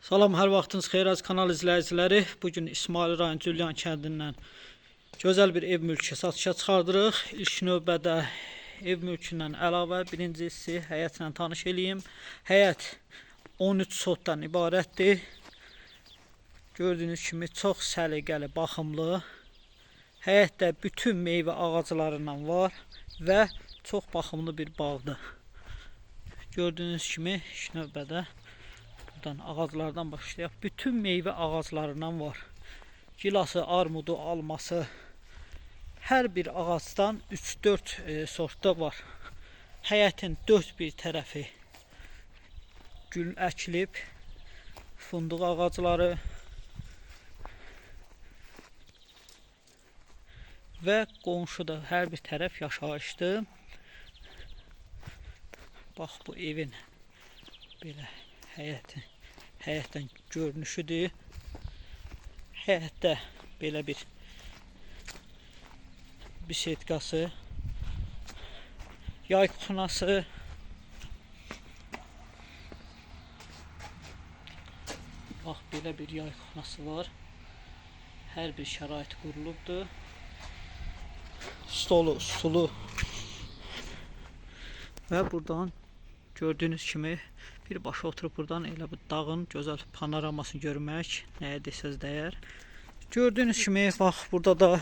Salam, hər vaxtınız xeyir az kanal izləyiciləri. Bu gün İsmail rayon Cülyan kəndindən gözəl bir ev mülkü satışa çıxardırıq. İlk növbədə ev mülkündən əlavə birincisi həyətlə tanış eləyim. Həyət 13 sotdan ibarətdir. Gördüyünüz kimi çox səliqəli, baxımlı. Həyətdə bütün meyvə ağaclarından var və çox baxımlı bir bağdır. Gördüyünüz kimi ilk növbədə buradan ağaclardan başlayaq. Bütün meyvə ağaclarından var. Gilası, armudu, alması, hər bir ağacdan 3-4 sortda var. Həyətin dörd bir tərəfi gül əkilib, fındıq ağacları və qonşuda hər bir tərəf yaşayışdır. Bax bu evin belə həyətdən görünüşüdür. Həyətdə belə bir bisetkası, yay kuxunası, bax belə bir yay kuxunası var. Hər bir şərait qurulubdur. Stolu, stulu və buradan gördüyünüz kimi birbaşa oturub buradan elə bu dağın gözəl panoramasını görmək nəyə desəz dəyər. Gördüyünüz kimi bax burada da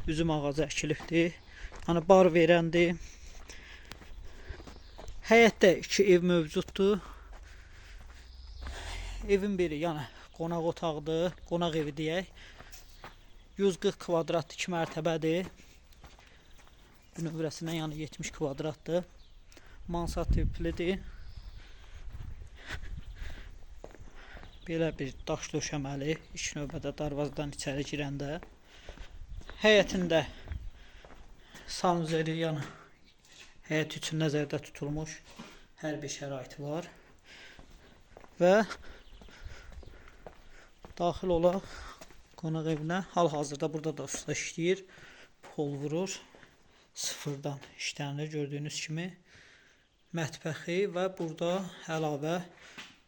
üzüm ağacı əkilibdir. Yəni bar verəndir. Həyətdə iki ev mövcuddur. Evin biri yəni qonaq otağıdır, qonaq evi deyək. 140 kvadrat 2 mərtəbədir. Bünövrəsindən yəni 70 kvadratdır. Mansard tiplidir. Belə bir daş döşəməli ilk növbədə darvazadan içəri girəndə. Həyətində sanuzeli, yəni həyət üçün nəzərdə tutulmuş hər bir şərait var. Və daxil olaq qonaq evinə. Hal-hazırda burada da usta işləyir. Pol vurur. Sıfırdan işlənir gördüyünüz kimi. Mətbəxi və burada əlavə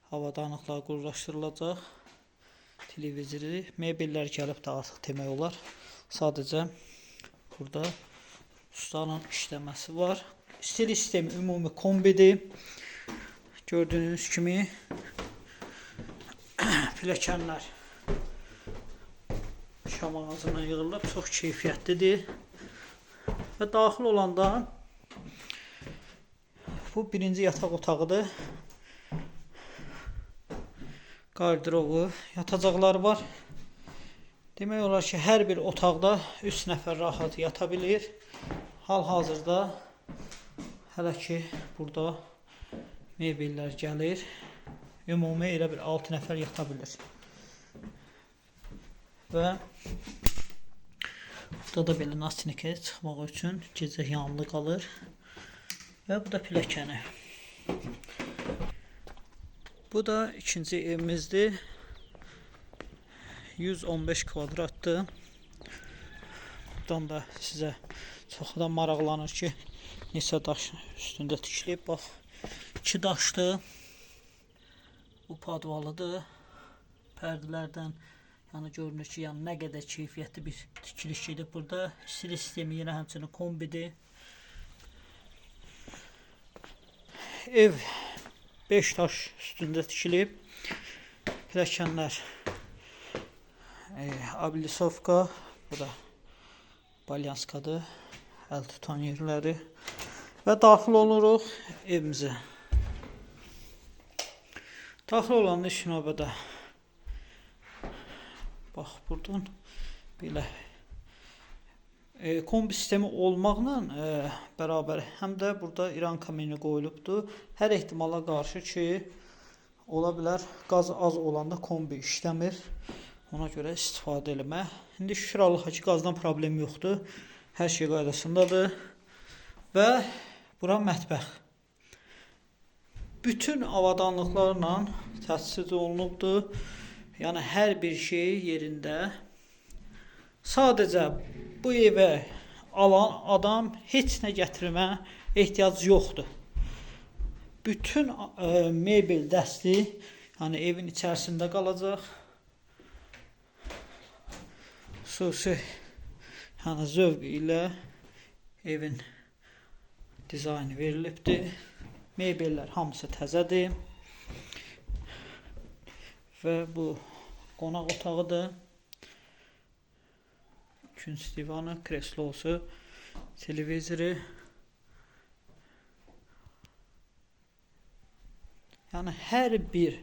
havadanlıqlar qurlaşdırılacaq. Televizori, mebellər gəlib də artıq demək olar. Sadəcə burada ustanın işləməsi var. İstilik sistemi ümumi kombidir. Gördüyünüz kimi pilləkənlər şam ağacından yığılıb, çox keyfiyyətlidir. Və daxil olanda bu birinci yataq otağıdır. Qardırobu, yatacaqları var. Demək olar ki, hər bir otaqda 3 nəfər rahat yata bilir. Hal-hazırda hələ ki burada mebellər gəlir. Ümumi elə bir 6 nəfər yata bilir. Və burada da belə nastinəkə çıxmaq üçün gecə yanlı qalır. Və bu da pilləkəni. Bu da ikinci evimizdir. 115 kvadratdır. Buradan da sizə çox adam maraqlanır ki, neçə daş üstündə tikilib. Bax, 2 daşdır. Bu padvalıdır. Pərdələrdən yəni görünür ki, yəni nə qədər keyfiyyətli bir tikiliş gedib burada. İstilik sistemi yenə həmçinin kombidir. Ev 5 daş üstündə tikilib. Pilləkənlər abilisovka, bu da balyanskadır, əl tutan yerləri. Və daxil oluruq evimizə. Daxil olanda ilk növbədə bax buradan belə kombi sistemi olmaqla bərabər həm də burada İran kamini qoyulubdur. Hər ehtimala qarşı ki, ola bilər qaz az olanda kombi işləmir. Ona görə istifadə eləmə. İndi şükür Allaha ki, qazdan problem yoxdur. Hər şey qaydasındadır. Və bura mətbəx. Bütün avadanlıqlarla təchiz olunubdur. Yəni hər bir şey yerində. Sadəcə bu evə alan adam heç nə gətirmə ehtiyac yoxdur. Bütün mebel dəsti Yəni evin içərisində qalacaq. Xüsusi yəni zövq ilə evin dizaynı verilibdir. Mebellər hamısı təzədir. Və bu qonaq otağıdır. Künc divanı, kreslosu, televizoru. Yəni hər bir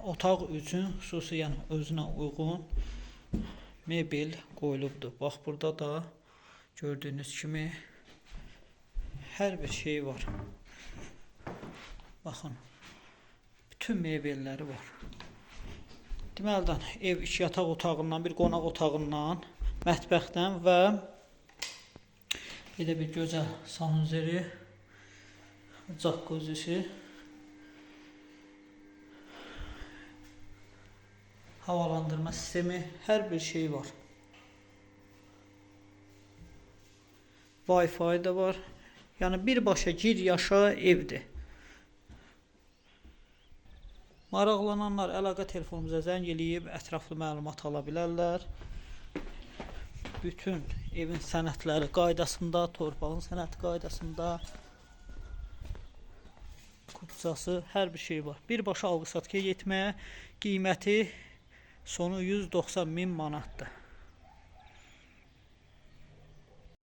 otaq üçün xüsusi, yəni özünə uyğun mebel qoyulubdur. Bax burada da gördüyünüz kimi hər bir şey var. Baxın, bütün mebelləri var. Deməlidən ev iki yataq otağından, bir qonaq otağından, mətbəxdən və belə bir gözəl sanuzeri, jacuzzi, havalandırma sistemi, hər bir şey var. Wi-Fi də var. Yəni birbaşa gir yaşa evdir. Maraqlananlar əlaqə telefonumuza zəng eləyib ətraflı məlumat ala bilərlər. Bütün evin sənədləri qaydasında, torpağın sənədi qaydasında, kupçası, hər bir şey var. Birbaşa alqı-satqıya getməyə qiyməti sonu 190 min manatdır.